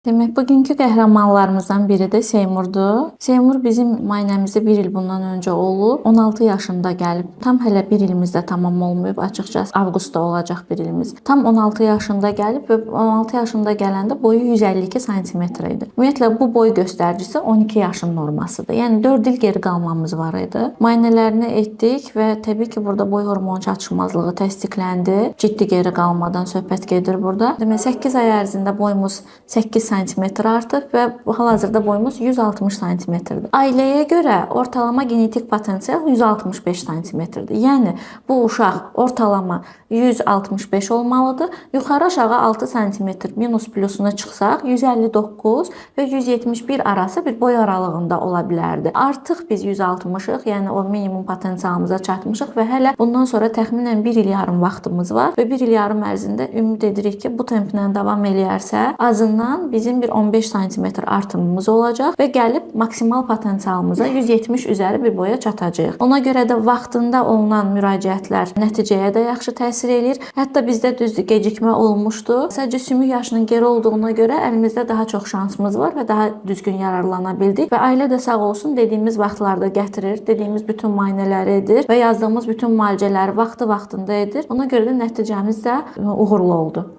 Demək, bugünkü qəhrəmanlarımızdan biri də Seymurdur. Seymur bizim müayinəmizdə bir il bundan öncə olub. 16 yaşında gəlib. Tam hələ bir ilimiz də tamam olmayıb. Açıqcası avqustda olacaq bir ilimiz. Tam 16 yaşında gəlib və 16 yaşında gələndə boyu 152 sm idi. Ümumiyyətlə bu boy göstəricisi 12 yaşın normasıdır. Yəni 4 il geri qalmamız var idi. Müayinələrini etdik və təbii ki, burada boy hormonu çatışmazlığı təsdiqləndi. Ciddi geri qalmadan söhbət gedir burada. Demək 8 ay ərzində boyumuz 8 sm artıb və hal-hazırda boyumuz 160 sm-dir. Ailəyə görə ortalama genetik potensial 165 sm-dir. Yəni bu uşaq ortalama 165 olmalıdır. Yuxarı-aşağı 6 sm minus plusuna çıxsaq 159 və 171 arası bir boy aralığında ola bilərdi. Artıq biz 160-ıq, yəni o minimum potensialımıza çatmışıq və hələ bundan sonra təxminən 1 il yarım vaxtımız var və 1 il yarım ərzində ümid edirik ki, bu templə davam eləyərsə, azından bizim bir 15 sm artımımız olacaq və gəlib maksimal potensialımıza 170 üzəri bir boya çatacağıq. Ona görə də vaxtında olunan müraciətlər nəticəyə də yaxşı təsir eləyir. Hətta bizdə düzdür gecikmə olmuşdu. Sadəcə sümük yaşının geri olduğuna görə əlimizdə daha çox şansımız var və daha düzgün yararlana bildik və ailə də sağ olsun dediyimiz vaxtlarda gətirir, dediyimiz bütün müayinələri edir və yazdığımız bütün müalicələri vaxtı-vaxtında edir. Ona görə də nəticəmiz də uğurlu oldu.